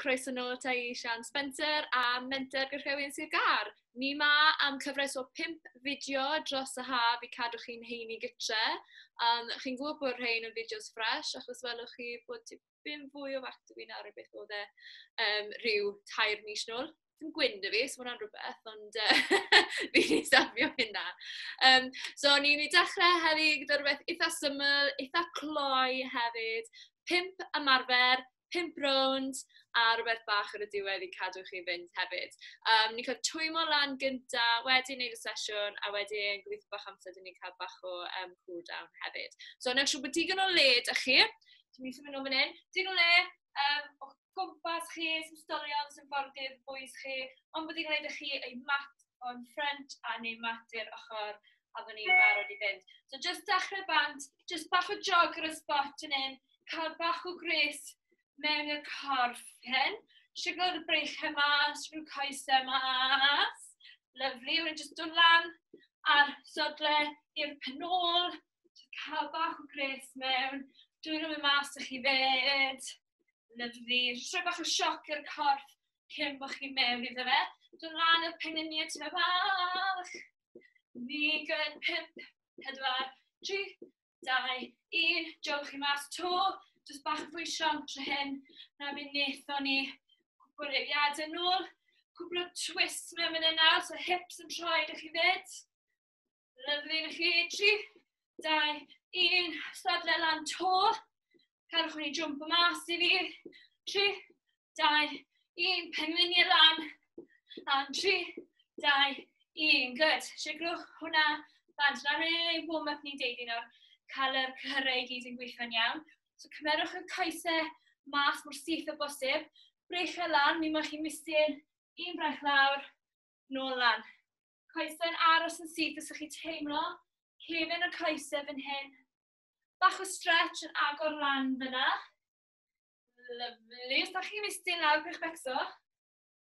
croeso nôl ata i Sian Spencer a Menter Gorllewin Sir Gâr. Ni 'ma am cyfres o 5 fideo dros y haf i cadw chi'n heini gytre. Chi'n gwybod bod rhain yn fideos ffres, achos welwch chi bod tipyn fwy o fat 'da fi nawr i beth oedd e rhyw 3 mis nôl. Dim gwyn 'da fi, so ma' hwnna'n rhywbeth, ond fi 'di safio hynna. So ni'n mynd i dechrau heddi gyda rhywbeth eitha syml, eitha cloi hefyd. 5 ymarfer, 5 rownd, a rhywbeth bach ar y diwedd i cadw chi fynd hefyd. Ni'n cael twymo lan gynta, wedyn wneud y sesiwn, a wedyn gobeithio bach amser dyn ni'n cael bach o cool down hefyd. So, newch siŵr bod digon o le 'da chi. Dwi'n mynd i symud nôl fan hyn. Digon o le o'ch gwmpas chi, sy'n storion, sy'n ffordydd, bwys chi, ond bod digon o le 'da chi ei mat on front a neu mat i'r ochr, a byddwn ni'n barod i fynd. So, just dechrau bant, just bach o jog ar y spot yn hyn, cael bach o gres mewn i'r corff hyn. Siglo'r breichau mas, siglo'r coesau mas. Lovely. Wedyn just dod lan a'r sodle i'r penôl. Just cael bach o gres mewn. Dwylo mynd mas â chi fyd. Lovely. Just rhoi bach o sioc i'r corff cyn bod chi mewn iddo fe. Dod lan i'r pengliniau tipyn bach. Ni gyn 5, 4, 3, 2, 1. Jogwch chi mas to. Just bach fwy siom tro hyn na fe wnaethon ni cwpl o eiliadau nôl. Cwpl o twists mewn fan hyn nawr, so hips yn troed i chi fyd. Lovely na chi. 3, 2, 1. Sodle lan to. Cadwch chi jump o mas i fi. 3, 2, 1. Pengliniau lan. Lan 3, 2, 1. Good. Siglwch hwnna bant. Nawr ni'n gwneud warm-up ni'n deud i nawr. Cael yr cyhyrau i gyd yn gweithio'n iawn. So cymerwch y coesau mas mor syth o bosib. Breichau lan, mi mae chi'n mistyn un braich lawr, nôl lan. Coesau'n aros yn syth os ydych chi'n teimlo. Cefn y coesau fan hyn. Bach o stretch yn agor lan fyna. Lovely. Os ydych chi'n mistyn lawr, gwych becso.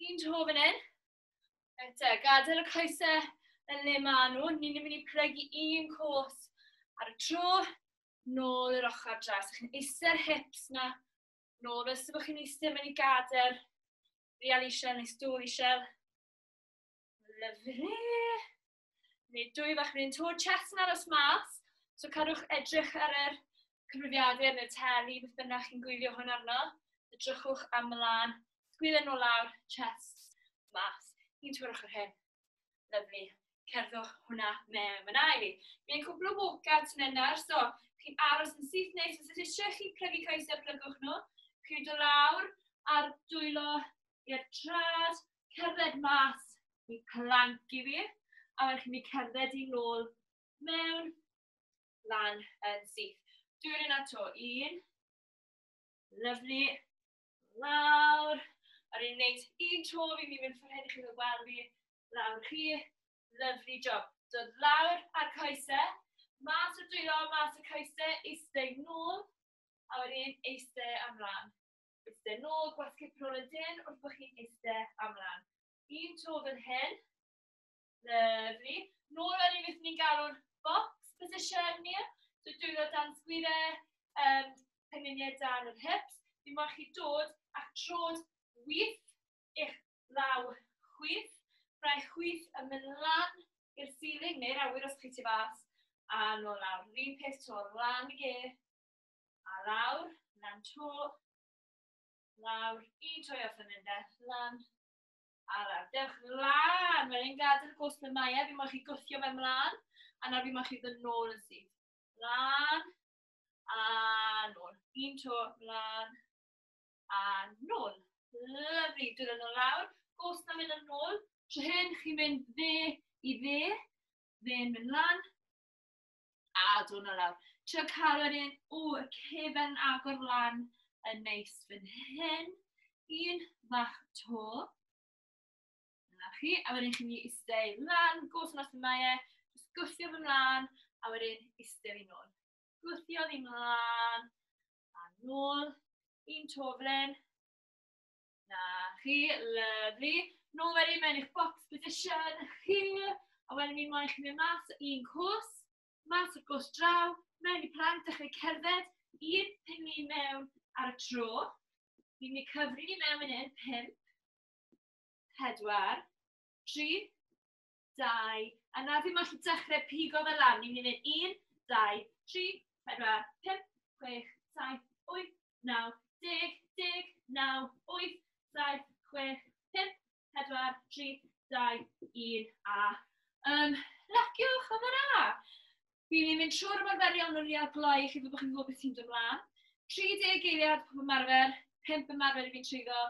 Un to fan hyn. Eto, gadael y coesau yn le maen nhw. Ni'n mynd i plygu un cos ar y tro. Nôl i'r ochr draw. So chi'n eistedd hips na, nôl. Fel sydd bod chi'n eistedd mewn i gader, real isiel neu stôl isiel. Lovely. Neu dwy fach mynd to, chest yn aros mas. So cadwch edrych ar yr cyfrifiadur neu'r teli, beth bynnag chi'n gwylio hwn arno. Edrychwch am mlaen. Sgwydden nôl lawr, chest mas. Un twy'r ochr hyn. Lovely. Cerddwch hwnna mewn fyna i fi. Mi'n cwpl o walkouts yn yna, so chi'n aros yn syth neis. Os ydych eisiau chi plygu coesau, plygwch nhw. Chi'n dod lawr ar dwylo i'r trad, cerdded mas i plank i fi, a wedyn chi'n mynd i cerdded i nôl mewn, lan yn syth. Dwi'n yna to, un, lovely, lawr, a rwy'n gwneud un tro fi, fi'n mynd ffordd hyn i chi ddod gweld fi, lawr chi, lovely job. Dod lawr ar coesau, mas o'r dwylo, mas o'r coesau, eistedd nôl, a wedyn eistedd ymlaen. Eistedd nôl, gwasgu prôn y dyn wrth bod chi'n eistedd ymlaen. Un tro fan hyn, lovely. Nôl wedyn beth ni'n galw'n box position ni. So dwylo dan sgwyddau, pengliniau dan yr hips. Fi moyn chi dod a'ch trod wyth i'ch law chwith. Braich chwith yn mynd lan i'r ceiling neu'r awyr os chi tu fas, a nôl lawr. Yr un peth to, lan i ge, a lawr, lan to, lawr, un tro i orffen mynd e, lan, a lawr. Dewch lan, mae'n ein gadael y gos ble mae e, fi moyn chi gwthio fe mlaen, a nawr fi moyn chi ddod nôl yn syth. Lan, a nôl. Un tro, lan, a nôl. Lovely, dod yn ôl lawr, gos na mynd yn ôl. Tro hyn, chi'n mynd dde i dde, dde'n mynd lan, a dod yn lawr. Trio cael wedyn, o, y cefen agor lan yn neis fan hyn. Un fach to. Na chi, a wedyn chi'n mynd i eistedd lan, gos yn os mae e, jyst gwthio fy mlaen, a wedyn eistedd i nôl. Gwthio fi mlaen, a nôl, un to flen. Na chi, lovely. Nôl wedyn mewn i'ch box position chi, a wedyn ni'n moyn chi mynd mas o un cwrs, mas o'r gwrs draw, mewn i plank, dechrau cerdded, un penglin mewn ar y tro. Fi'n mynd i cyfri ni mewn fan hyn. 5, 4, 3, 2, a na fi moyn dechrau pigo fe lan. Ni'n mynd i fynd 1, 2, 3, 4, 5, 6, 7, 8, 9, 10, 10, 9, 8, 7, 6, 5, 4, 3, 2, 1, a laciwch o fyna. Fi'n mynd trwy'r ymarferion yn rhy gloi i chi fel bod chi'n gwybod beth sy'n dod mlaen. 30 eiliad pob ymarfer, 5 ymarfer i fi'n trwyddo.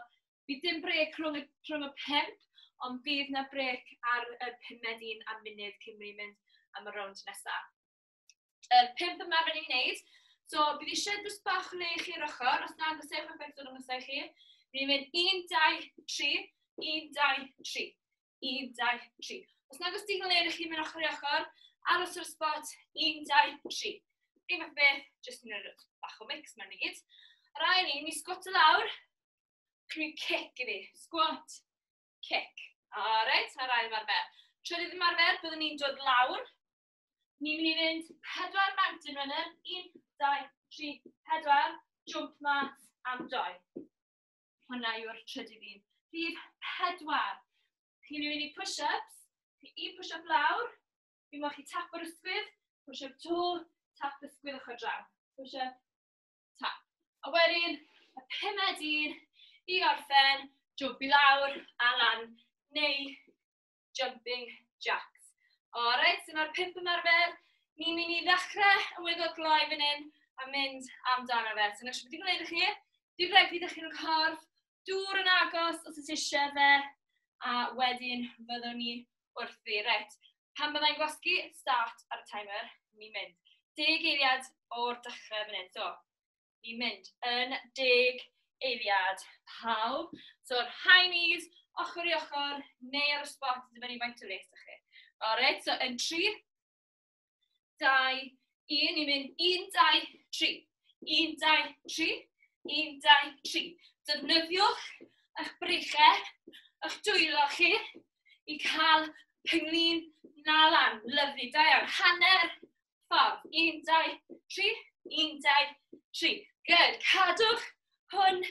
Bydd dim brec rhwng y 5, ond bydd na brec ar y pumed un a munud cyn ni'n mynd am y rownd nesaf. Y 5 ymarfer ni'n gwneud, so bydd eisiau jyst bach o le i chi ar ochr, os na, gosewch yn beth o'n i chi. Ni'n mynd 1, 2, 3, 1, 2, 3, 1, 2, 3. Os nag oes digon le i chi mynd ochr i ochr, aros ar y spot, 1, 2, 3. Un fath beth, jyst yn rhoi bach o mix mewn i gyd. Yr ail un, mi squat lawr, chi'n kick i fi. Squat, kick. Alright, na'r ail ymarfer. Trydydd ymarfer, byddwn ni'n dod lawr. Ni'n mynd i fynd 4 mountain runner. 1, 2, 3, 4. Jump mas am 2. Hwna yw'r trydydd un. Rhif 4. Chi'n mynd i push-ups. Un push-up lawr. Fi'n moyn chi tap o'r ysgwydd. Push-up 2, tap ysgwydd ochr draw. Push-up, tap. A wedyn, y pumed un i orffen, jump i lawr a lan, neu jumping jacks. Alright, so mae'r 5 ymarfer. Ni'n mynd i ddechrau yn weddol gloi fan hyn a mynd amdano fe. So, nes i wedi gwneud i chi, difregu ydych chi'n corff, dŵr yn agos os oes eisiau fe, a wedyn fyddwn ni wrthi. Reit, pan byddai'n gwasgu start ar y timer, ni'n mynd. 10 eiliad o'r dechrau fan hyn. So, ni'n mynd yn 10 eiliad pawb. So'r high knees, ochr i ochr, neu ar y spot, dibynnu faint o les ydych chi. Alright, so yn 3, 2, 1, ni'n mynd 1, 2, 3. 1, 2, 3. 1, 2, 3. Defnyddiwch eich breichau, eich dwylo chi, i cael penglin na lan. Lyfli, da iawn. Hanner ffordd. 1, 2, 3. 1, 2, 3. Good. Cadwch hwn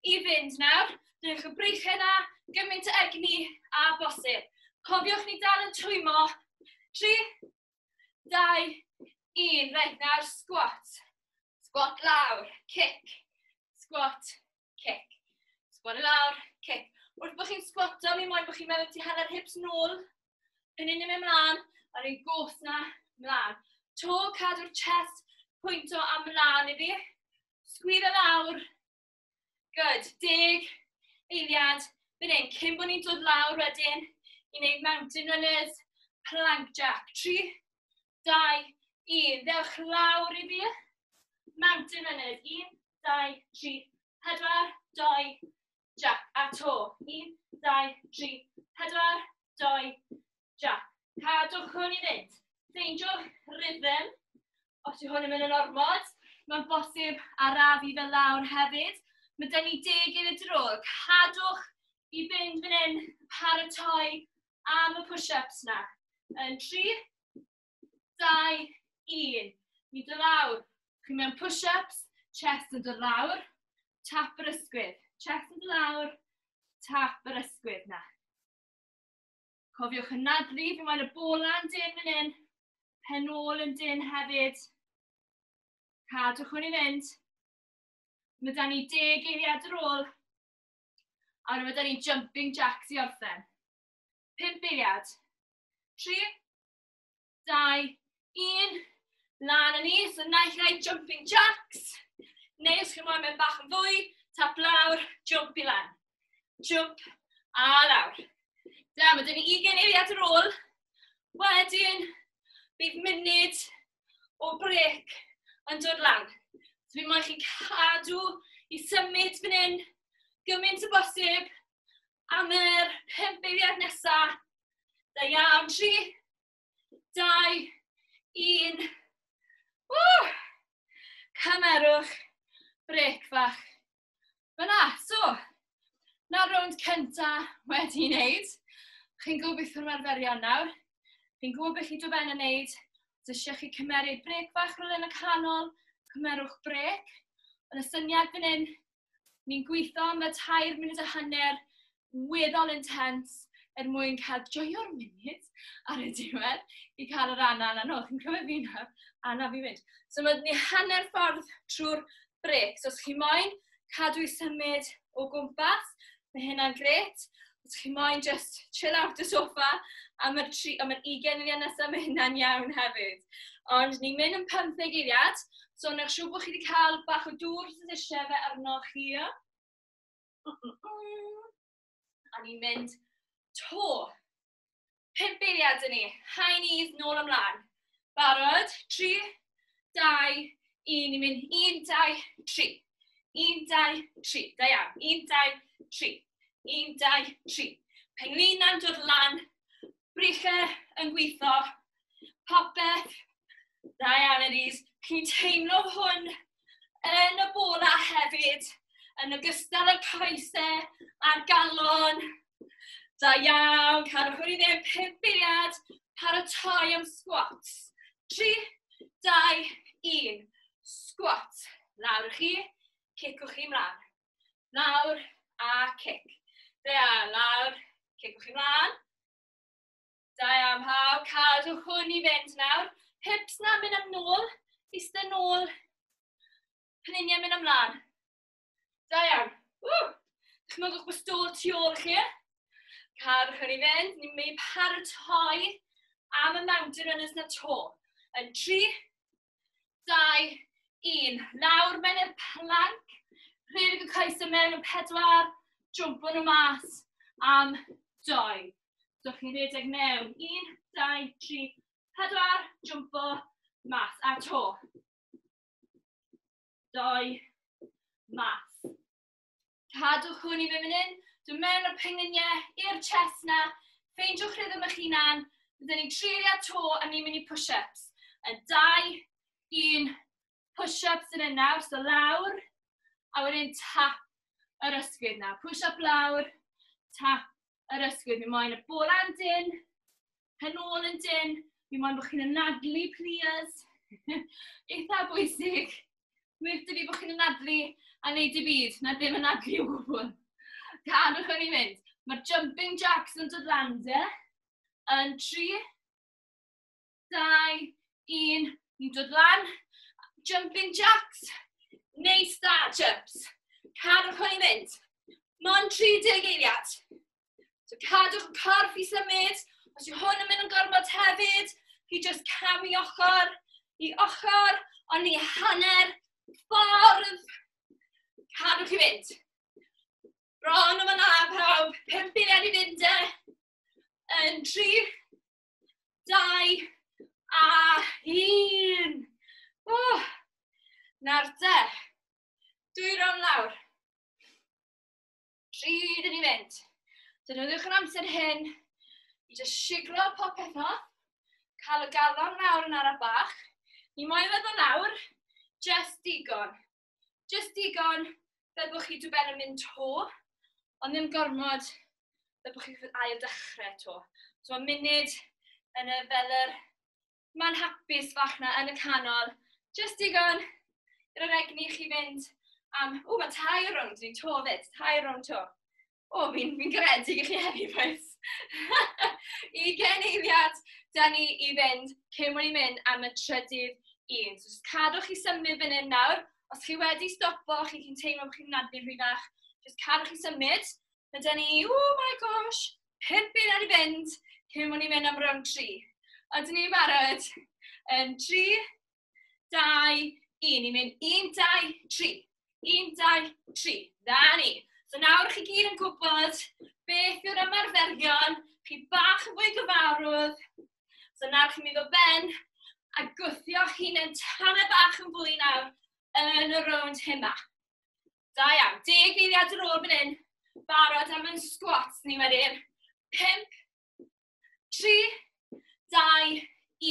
i fynd nawr. Dewch y breichau na, gymaint o egni a bosib. Cofiwch ni dal yn twymo. 3, 2, 1. Reit, nawr squat. Squat lawr. Kick. Squat. Kick. Squat i lawr. Kick. Wrth bod chi'n squato, mi moyn bod chi'n meddwl ti hanner hips nôl. Penyn yn mynd mlaen, a'r un gos na mlaen. To, cadw'r chest pwynto am mlaen i fi. Sgwyddo lawr. Good. 10 eiliad. Fan hyn, cyn bod ni'n dod lawr wedyn i wneud mountain runners, plank jack. 3, 2, 1. Dewch lawr i fi. Mountain runners. 1, 2, 3, 4, 2, jack. A to. 1, 2, 3, 4, 2, jack. Cadwch hwn i fynd. Ffeindiwch rhythm. Os yw hwn yn mynd yn ormod, mae'n bosib arafu fel lawr hefyd. Mae dyn ni 10 eiliad ar ôl. Cadwch i fynd fan hyn, paratoi am y push-ups na. Yn 3, 2, 1. Ni'n dod lawr. Chi'n mewn push-ups, chest yn dod lawr, tap yr ysgwydd. Chest yn dod lawr, tap yr ysgwydd na. Cofiwch anadlu, fi moyn y bola'n dyn fan hyn. Pen ôl yn dyn hefyd. Cadwch hwn i fynd. Mae da ni 10 eiliad ar ôl. A wedyn mae da ni jumping jacks i orffen. 5 eiliad. 3, 2, 1. Lan yn ni. So naill ai jumping jacks. Neu os chi'n moyn mynd bach yn fwy, tap lawr, jump i lan. Jump a lawr. Da, mae dyn ni 20 eiliad ar ôl. Wedyn, bydd munud o brec yn dod lan. So fi moyn chi cadw i symud fan hyn gymaint o bosib am yr 5 eiliad nesaf. Da iawn, 3, 2, 1. Woo! Cymerwch brec fach. Fyna, so, na'r rownd cynta wedi wneud. Chi'n gwybod beth yw'r arferion nawr. Chi'n gwybod beth chi'n dod ben yn wneud. Os eisiau chi cymeru brec fach rhywle yn y canol, cymerwch brec. Ond y syniad fan hyn, Ni'n gweithio am y 3 munud a hanner weddol intense er mwyn cael joio'r munud ar y diwedd i cael yr anaf yna nôl. Chi'n clywed fi nawr? Anaf i fynd. So mae ni hanner ffordd trwy'r break. So os chi moyn cadw i symud o gwmpas, mae hynna'n gret. Os chi moyn just chill out y sofa am yr 20 eiliad nesaf, mae hynna'n iawn hefyd. Ond ni'n mynd yn 15 eiliad, so wnewch siŵr bod chi wedi cael bach o dŵr sydd eisiau fe arno chi. A ni'n mynd to. 5 eiliad yn ni. High knees, nôl ymlaen. Barod? 3, 2, 1. Ni'n mynd 1, 2, 3. 1, 2, 3. Da iawn. 1, 2, 3. 1, 2, 3. Penglina'n dod lan. Breichiau yn gweithio. Popeth. Da iawn, Elise. Chi'n teimlo hwn yn y bola hefyd, yn ogystal â'r coesau a'r galon. Da iawn, cadwch hwn i ddim, 5 eiliad, paratoi am squats. 3, 2, 1, squat. Lawr chi, cicwch chi mlaen. Lawr a cic. Da iawn, lawr, cicwch chi mlaen. Da iawn pawb, cadwch hwn i fynd nawr. Hips na mynd am nôl, eistedd nôl, pengliniau mynd ymlaen. Da iawn. Woo! Dychmygwch bod stôl tu ôl chi. Cadwch hwn i fynd. Ni'n mynd i paratoi am y mountain runners na to. Yn 3, 2, 1. Lawr mewn i'r plank. Rhedeg y coesau mewn yn pedwar. Jwmpo nhw mas am doi. So chi'n rhedeg mewn. 1, 2, 3, 4. Jwmpo mas. A to. Doi, mas. Cadwch hwn i fynd fan hyn. Dwi'n mewn o'r pengliniau i'r chest na. Ffeindiwch rhythm eich hunan. Byddwn ni'n 3 eiliad to a ni'n mynd i push-ups. Yn 2, 1, push-ups yn nawr. So lawr, a wedyn tap yr ysgwydd na. Push-up lawr, tap yr ysgwydd. Mi moyn y bola'n dyn, pen ôl yn dyn. Mi moyn bod chi'n anadlu, please. Eitha bwysig. Well 'da fi bod chi'n anadlu a wneud i byd, na ddim anadlu o gwbl. Cadwch yn i fynd. Mae'r jumping jacks yn dod lan de. Yn 3, 2, 1. Ni'n dod lan. Jumping jacks neu star jumps. Cadwch hwn i fynd. Mon 30 eiliad. So cadwch y corff i symud. Os yw hwn yn mynd yn gormod hefyd, chi just camu ochr i ochr, ond ni hanner ffordd. Cadwch i fynd. Bron o fyna, pawb. 5 eiliad i fynd e. Yn 3, 2, a 1. Oh, nawr te. Dwy rownd lawr. Tri, dyn ni fynd. Defnyddiwch yr amser hyn i just siglo popeth off. Cael y galon lawr yn araf bach. Ni moyn feddwl lawr, just digon. Just digon fel bod chi dwi ben yn mynd to, ond ddim gormod fel bod chi'n ail dechrau to. So mae munud yn y fel yr man hapus fach na yn y canol. Just digon gyda'r egni chi fynd am. O, mae tair rownd, ni'n to fyd, tair rownd to. O, fi'n garedig i chi heddi, boys. 20 eiliad da ni i fynd cyn bod ni'n mynd am y trydydd un. So, just cadwch chi symud fan hyn nawr. Os chi wedi stopo, chi'n teimlo bod chi'n anadlu rhy fach, just cadwch chi symud. Mae da ni, oh my gosh, 5 eiliad i fynd cyn bod ni'n mynd am rownd 3. Ydyn ni'n barod? Yn 3, 2, 1. Ni'n mynd 1, 2, 3. 1, 2, 3. Dda ni. So nawr chi gyd yn gwybod beth yw'r ymarferion, chi bach yn fwy gyfarwydd. So nawr chi'n mynd o ben a gwthio hunain tamed bach yn fwy nawr yn y rownd hynna. Da iawn. 10 eiliad ar ôl fan hyn. Barod am yn squats ni wedyn. 5, 3, 2,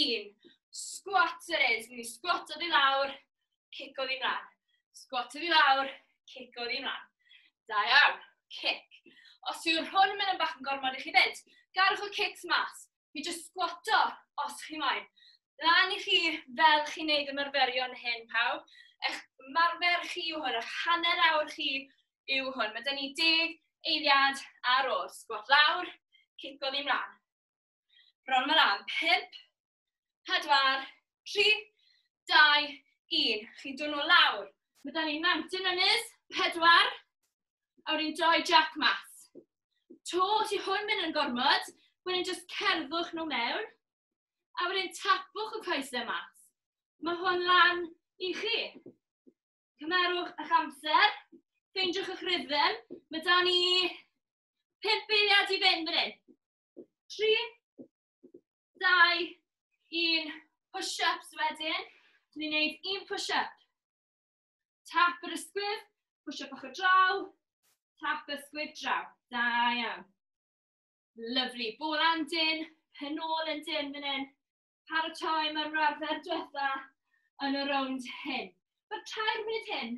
1. Squat it is. Ni'n squat oddi lawr, cic oddi mlaen. Squat oddi lawr, cic oddi mlaen. Da iawn. Cic. Os yw'r hwn yn mynd yn bach yn gormod i chi fynd, gadwch y kicks mas. Fi just squato os chi moyn. Lan i chi fel chi'n neud ymarferion hyn, pawb. Eich ymarfer chi yw hwn, eich hanner awr chi. yw hwn. Mae dyn ni 10 eiliad ar ôl. Sgwat lawr, cico ddim mlaen. Bron yma lan. 5, 4, 3, 2, 1. Chi'n dod nhw lawr. Mae dyn ni mountain runners, 4, a wedyn 2 jack mas. To, os yw hwn mynd yn gormod, wedyn just cerddwch nhw mewn, a wedyn tapwch y coesau mas. Mae hwn lan i chi. Cymerwch eich amser, ffeindiwch eich rhythm. Mae da ni 5 eiliad i fynd fan hyn. 3, 2, 1, push-ups wedyn. Ni'n gwneud un push-up. Tap yr ysgwydd, push-up ochr draw, tap ysgwydd draw. Da iawn. Lovely. Bola'n dyn, pen ôl yn dyn fan hyn. Paratoi mae'r arfer diwetha yn y rownd hyn. Mae'r 3 munud hyn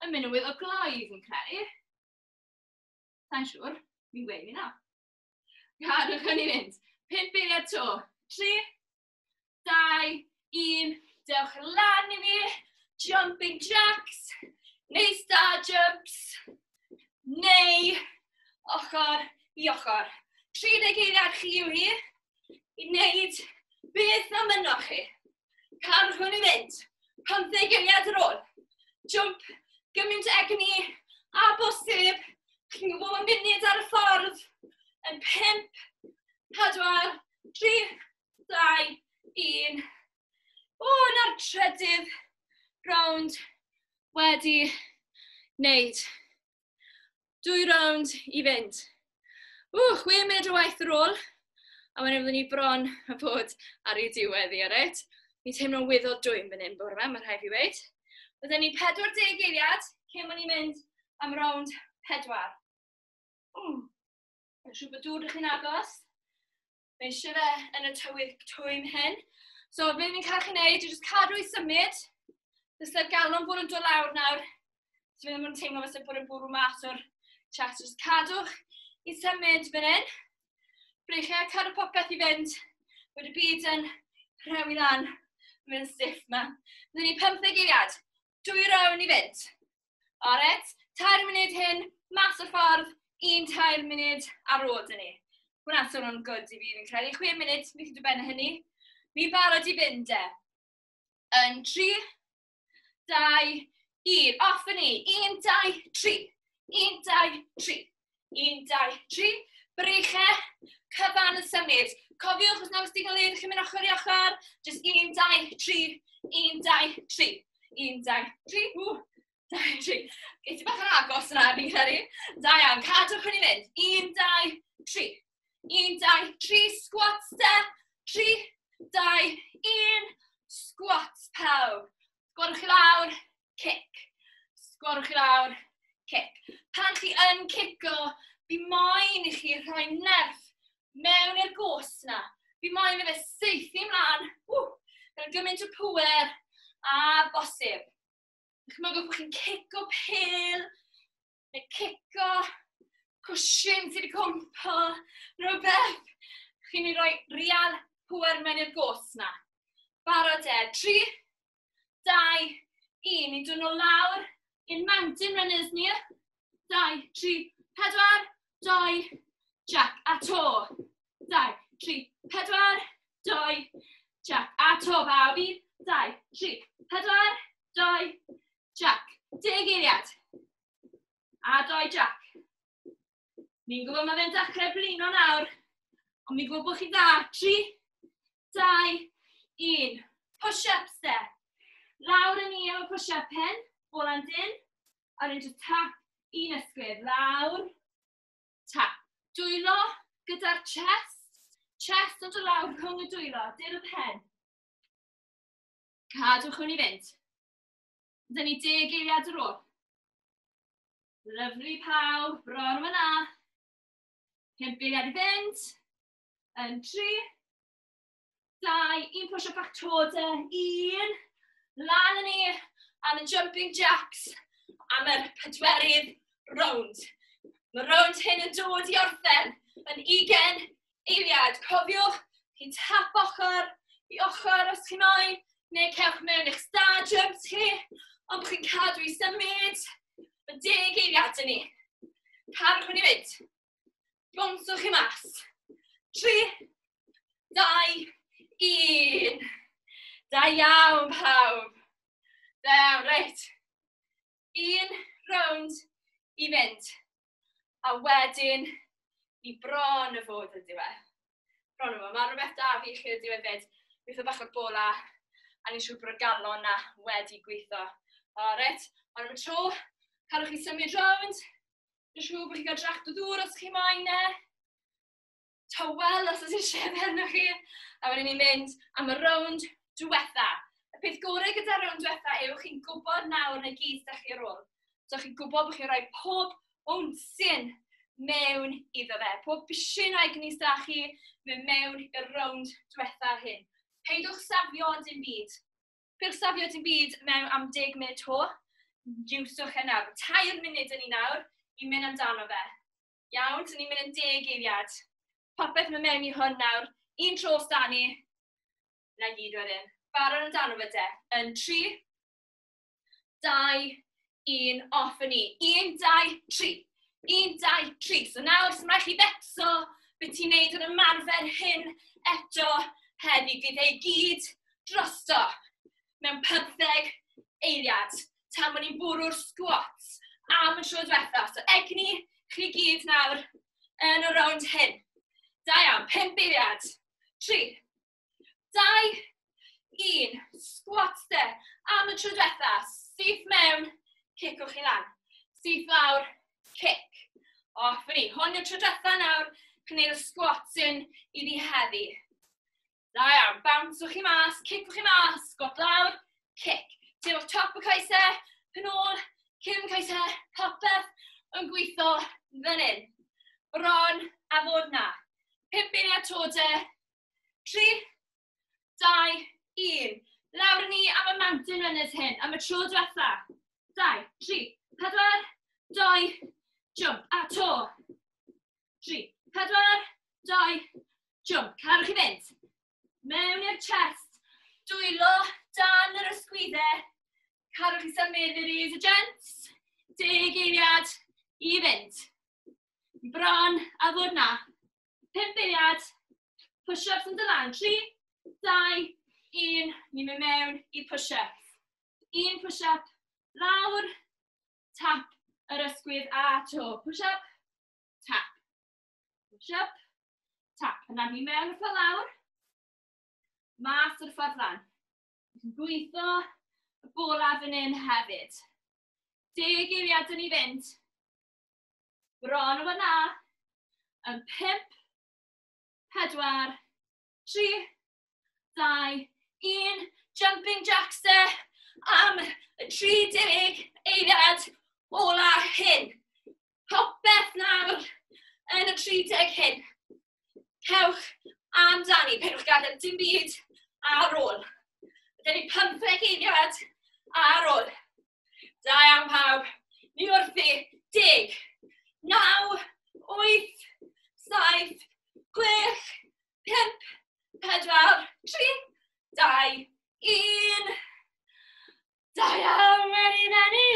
yn mynd yn weddol gloi, fi'n credu. Sa'n siŵr, fi'n gweud ni nawr. Cadwch yn i fynd. 5 eiliad to. 3, 2, 1. Dewch lan i fi. Jumping jacks. Neu star jumps. Neu ochr i ochr. 30 eiliad chi yw hi i wneud beth am yno chi. Cadwch yn i fynd. 15 eiliad ar ôl. Jump, gymaint egni a bosib. Chi'n gwybod mae munud ar y ffordd. Yn 5, 4, 3, 2, 1. O, na'r trydydd rownd wedi wneud. 2 rownd i fynd. 6 munud o waith ar ôl. A wedyn fyddwn ni bron a bod ar ei diwedd i, reit? Ni'n teimlo'n weddol dwym fan hyn bore yma, mae rhaid fi weud. Byddwn ni 40 eiliad cyn bod ni'n mynd am rownd 4. Mae'n siŵr bod dŵr chi'n agos. Mae eisiau fe yn y tywydd twym hyn. So, be fi'n cael chi wneud yw jyst cadw i symud. Dylai'r galon bod yn dod lawr nawr. So, fi ddim yn teimlo fysa bod yn bwrw mas o'r chest. Jyst cadwch i symud fan hyn. Breichiau, cadw popeth i fynd. Bod y byd yn rhewi lan. Mae'n stiff ma. Byddwn ni 15 eiliad. 2 rown i fynd. Alright, 3 munud hyn, mas o'r ffordd, 1 3 munud ar ôl dyn ni. Hwna'n swnio'n good i fi, fi'n credu. 6 munud, mi chi'n dod ben hynny. Mi'n barod i fynd e. Yn 3, 2, 1. Off yn ni. 1, 2, 3. 1, 2, 3. 1, 2, 3. Breichiau, cyfan yn symud. Cofiwch, os nag oes digon le, chi'n mynd ochr i ochr. Just 1, 2, 3. 1, 2, 3. 1, 2, 3. 2, 3. Ges i bach yn agos yna, fi'n credu. Da iawn, cadwch hwn i fynd. 1, 2, 3. 1, 2, 3, squats de. 3, 2, 1. Squats pawb. Sgwarwch chi lawr, kick. Sgwarwch chi lawr, kick. Pan chi yn cico, fi moyn i chi rhoi nerth mewn i'r gos na. Fi moyn i fe saethu ymlaen. Gyda gymaint o pŵer a bosib. Dychmygwch bod chi'n cico pêl, neu cico cwshin sydd wedi cwmpo, rhywbeth. Chi'n ei roi real pŵer mewn i'r gos na. Barod e. 3, 2, 1. Ni'n dod nôl lawr i'n mountain runners ni. 2, 3, 4, 2, jack. A to. 2, 3, 4, 2, jack. A to bawb. 1, 2, 3, 4, 2, jack. 10 eiliad. A 2 jack. Ni'n gwybod mae fe'n dechrau blino nawr, ond mi'n gwybod bod chi'n dda. 3, 2, 1. Push-ups de. Lawr yn ni am y push-up hyn. Bola'n dyn. A ni'n just tap un ysgwydd. Lawr. Tap. Dwylo gyda'r chest. Chest yn dod lawr rhwng y dwylo. Dim y pen. Cadwch hwn i fynd. Dyn ni 10 eiliad ar ôl. Lovely pawb, bron yma. 5 eiliad i fynd. Yn 3, 2, 1 push-up bach to de. 1. Lan yn ni am y jumping jacks am yr pedwerydd rownd. Mae rownd hyn yn dod i orffen yn 20 eiliad. Cofiwch, chi'n tap ochr i ochr os chi'n moyn, neu cewch mewn eich star jumps chi, ond bod chi'n cadw i symud. Mae 10 eiliad. eiliad dyn ni. Carwch mynd i fynd. Bwnswch chi mas. 3, 2, 1. Da iawn pawb. Da iawn, reit. Un rownd i fynd. A wedyn, i bron y fod yn diwedd. Bron y fod. Mae rhywbeth da fi i chi yn diwedd fyd. Gweithio bach o'r bola, a ni'n siŵr bod y galon na wedi gweithio. Alright, ond am y tro, cadwch chi symud rownd. Dwi'n siŵr bod chi'n cael dracht o ddŵr os chi moyn e. Tywel os oes eisiau fe arnoch chi. A wedyn ni'n mynd am y rownd diwetha. Y peth gorau gyda'r rownd diwetha yw chi'n gwybod nawr na gyd da chi ar ôl. So chi'n gwybod bod chi'n rhoi pob ownsyn mewn iddo fe. Pob bishyn o egni sydd chi mynd mewn i'r rownd diwetha hyn. Peidwch safio dim byd. Peidwch safio dim byd mewn am 10 munud to. Iwswch e nawr. 3 munud yn ni nawr i mynd amdano fe. Iawn, so ni'n mynd yn 10 eiliad. Popeth mae mewn i hwn nawr. Un tro sda ni. Na gyd wedyn. Barod amdano fe de. Yn 3, 2, 1, off yn ni. 1, 2, 3. 1, 2, 3. So nawr, sy'n rhaid chi becso beth ti'n neud yn ymarfer hyn eto heddi. Bydd ei gyd drosto mewn 15 eiliad. Tan bod ni'n bwrw'r squats am y tro diwetha. So egni chi gyd nawr yn y rownd hyn. Da iawn, 5 eiliad. 3, 2, 1. Squats de am y tro diwetha. Syth mewn, cicwch chi lan. Syth lawr, kick. Off ni. Hwn yw'r tro diwetha nawr, chi'n gwneud y squats yn iddi heddi. Da iawn, bouncewch chi mas, cicwch chi mas, squat lawr, kick. Teimlo'ch top y coesau, pen ôl, cefn coesau, popeth yn gweithio fan hyn. Bron a fod na. 5 eiliad to de. 3, 2, 1. Lawr ni am y mountain runners hyn, am y tro diwetha. 2, 3, 4, 2, jump, a to. 3, 4, 2, jump. Carwch i fynd. Mewn i'r chest. Dwylo dan yr ysgwyddau. Carwch i symud, ladies a gents. 10 eiliad i fynd. Bron a fod na. 5 eiliad. Push-ups yn dod lan. 3, 2, 1. Ni'n mynd mewn i push-ups. Un push-up lawr. Tap yr ysgwydd a to. Push-up. Tap. Push-up. Tap. Yna ni mewn y ffordd lawr. Mas o'r ffordd lan. Ni'n gweithio y bola fan hyn hefyd. 10 eiliad yn i fynd. Bron o fyna. Yn 5, 4, 3, 2, 1. Jumping jacks de am y 30 eiliad ola hyn. Popeth nawr yn y 30 hyn. Cewch amdani, peidiwch gadael dim byd ar ôl. Dyn ni 15 eiliad ar ôl. Da iawn pawb. Ni wrthi 10, 9, 8, 7, 6, 5, 4, 3, 2, 1. Da iawn, Mary Nenni.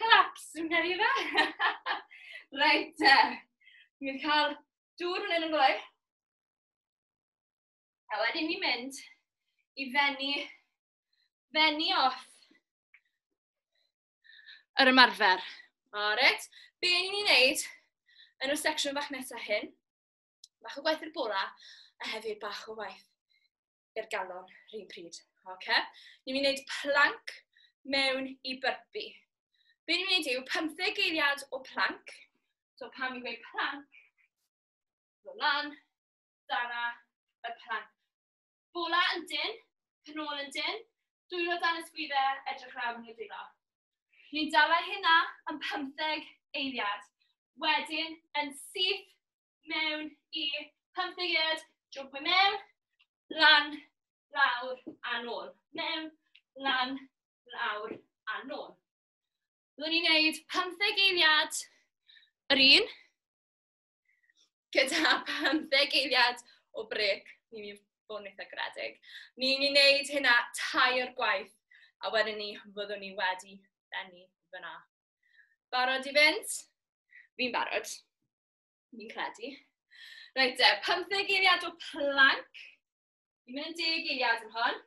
Claps, dwi'n credu fe. Reit te. Ni'n cael dŵr fan hyn yn gloi. A wedyn ni'n mynd i fenni off yr ymarfer. Alright, be ni'n ei wneud yn y secsiwn bach nesaf hyn, bach o gwaith i'r bola a hefyd bach o waith i'r galon rhywun pryd. Okay? Ni'n mynd i wneud plank mewn i burpee. Be ni'n mynd i wneud yw 15 eiliad o plank. So pan ni'n gweud plank, ddod lan, dala y plank. Bola yn dyn, pen ôl yn dyn, dwylo dan ysgwyddau, edrych lawr yn y dwylo. Ni'n dala hynna am 15 eiliad. Wedyn, yn syth mewn i 15 eiliad, jump i mewn, lan, lawr a nôl. Mewn, lan, lawr a nôl. Byddwn ni'n gwneud 15 eiliad yr un, gyda 15 eiliad o brec. Ni'n mynd i fod yn eitha garedig. Ni'n mynd i wneud hynna 3 gwaith, a wedyn ni fyddwn ni wedi benni fyna. Barod i fynd? Fi'n barod. Fi'n credu. Reit te, 15 eiliad o plank. Fi'n mynd yn 10 eiliad yn hon.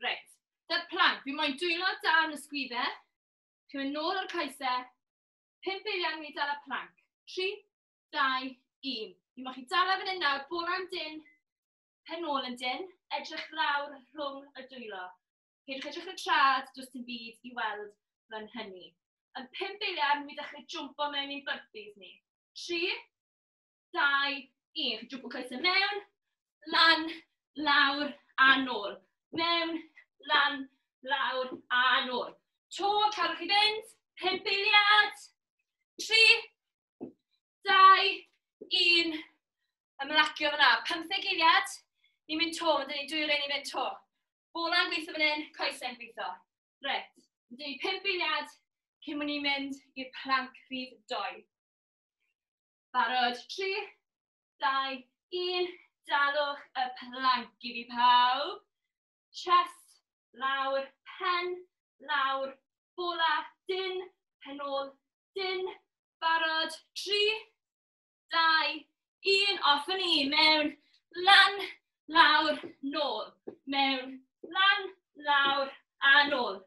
Reit, dy'r plank. Fi moyn dwylo dan y sgwyddau. Chi'n mynd nôl o'r coesau. 5 eiliad mi dal y plank. 3, 2, 1. Fi moyn chi dal fan hyn nawr, bola'n dyn, pen ôl yn dyn, edrych lawr rhwng y dwylo. Peidiwch edrych ar y trad, does dim byd i weld fan hynny. Yn 5 eiliad, mi ddechrau jwmpo mewn i'n burpees ni. 3, 2, 1. Chi jwmpo coesau mewn, lan, lawr a nôl. Mewn, lan, lawr a nôl. To, cadwch chi fynd. 5 eiliad. 3, 2, 1. Ymlacio fyna. 15 eiliad. Ni'n mynd to, mae dyn ni dwy rein i fynd to. Bola'n gweithio fan hyn, coesau'n gweithio. Reit, mae dyn ni 5 eiliad cyn bod ni'n mynd i'r plank rhif 2. Barod, 3, 2, 1. Dalwch y plank i fi pawb. Chest, lawr, pen, lawr, bola, dyn, pen ôl, dyn. Barod, 3, 2, 1. Off yn ni, mewn, lan, lawr, nôl. Mewn, lan, lawr, a nôl.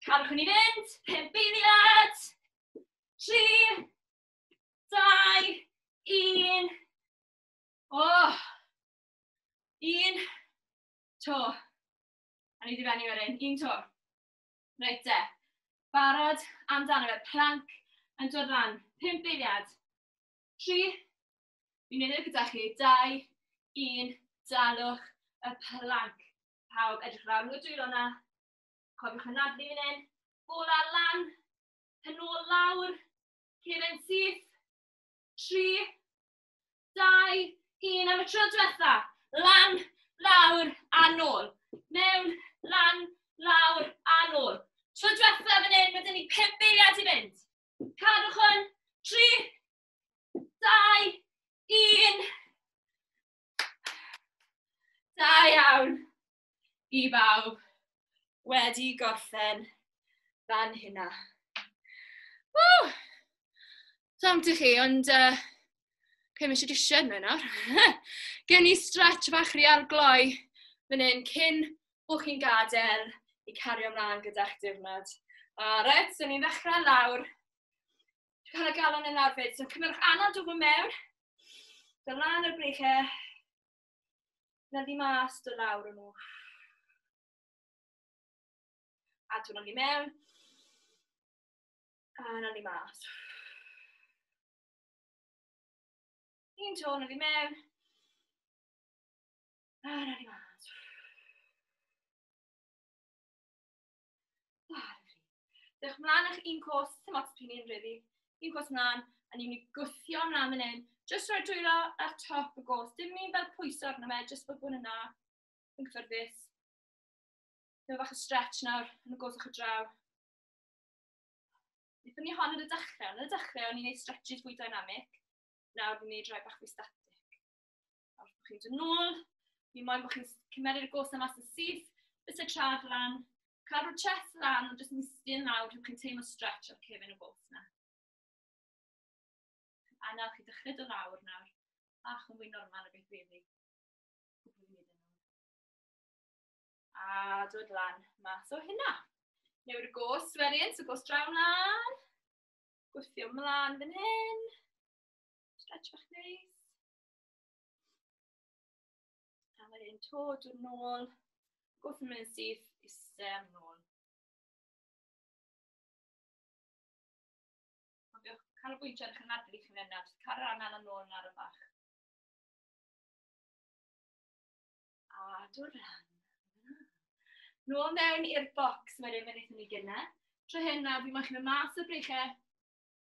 Cadwch ni fynd, 5 eiliad. 3, 2, 1. Oh! 1, to. A ni wedi benni wedyn. 1 to. Reit te. Barod amdano fe. Plank yn dod lan. 5 eiliad. 3. Fi'n mynd gyda chi. 2, 1. Dalwch y plank. Pawb edrych lawr nhw dwylo na. Cofiwch anadlu fan hyn. Bola lan. Pen ôl lawr. Cefen syth. 3, 2, 1. Am y tro diwetha. Lan, lawr a nôl. Mewn, lan, lawr a nôl. Tro diwetha fan hyn, mae dyn ni 5 eiliad i fynd. Cadwch hwn. 3, 2, 1. Da iawn i bawb wedi gorffen fan hynna. Woo! Samt i chi, ond cyn eisiau disio yna nawr. Gen i stretch fach real gloi fan hyn cyn bod chi'n gadael i cario ymlaen gyda'ch diwrnod. Alright, so ni'n ddechrau lawr. Dwi'n cael y galon yn lawr fyd. So cymerwch anad dwfn mewn. Dod lan o'r breichau. Nyddu mas, dod lawr o'n nhw. A dod i mewn. A nyddu mas. Un tro, nyddu mewn. A nyddu mas. Dewch mlaen eich un cos, dim ots pyn un rili. Un cos mlaen, a ni'n mynd i gwthio mlaen fan hyn. Jyst rhoi dwylo ar top y gos. Dim un fel pwyso arno fe, jyst bod bod yna. Yn cyffyrddus. Dyma bach o stretch nawr yn y gos o'ch draw. Wnaethon ni hon ar y dechrau. Ar y dechrau, o'n i'n gwneud stretches fwy dynamic. Nawr fi'n gwneud rhai bach fwy static. Nawr bod chi'n dod nôl, fi moyn bod chi'n cymeru'r gos yma yn syth, bys y trad lan, cadw'r chest lan, ond jyst mistyn lawr, rhywbeth chi'n teimlo stretch o'r cefn y gos yna. A nawr chi dechrau dod lawr nawr, bach yn fwy normal o beth rili. Cwpl o funudau nôl. A dod lan mas o hynna. Newid y gos wedyn, so gos draw mlaen. Gwthio mlaen fan hyn. Stretch bach neis. A wedyn to, dod nôl. Gwth yn mynd syth, isel nôl. Cofiwch canolbwyntio ar eich anadlu chi fan hyn, cael yr anadl yn ôl yn araf bach. A dod lan. Nôl mewn i'r bocs wedyn fe wnaethon ni gynne. Tro hyn nawr, fi moyn chi mynd mas o'r breichau,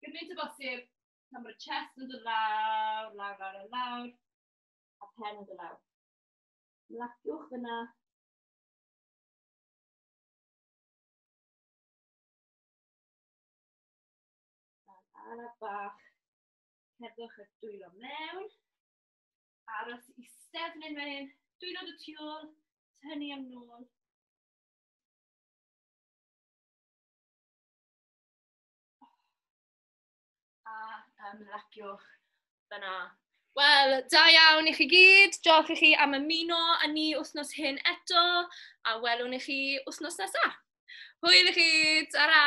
gymaint o bosib, pan mae'r chest yn dod lawr, lawr, lawr, lawr, a pen yn dod lawr. Laciwch fyna. Araf bach. Cerddwch y dwylo mewn. Aros eistedd fan hyn wedyn. Dwylo dy tu ôl, tynnu am nôl. Ymlaciwch fyna. Wel, da iawn i chi gyd. Diolch i chi am ymuno â ni wythnos hyn eto, a welwn i chi wythnos nesaf. Hwyl i chi, ta-ra!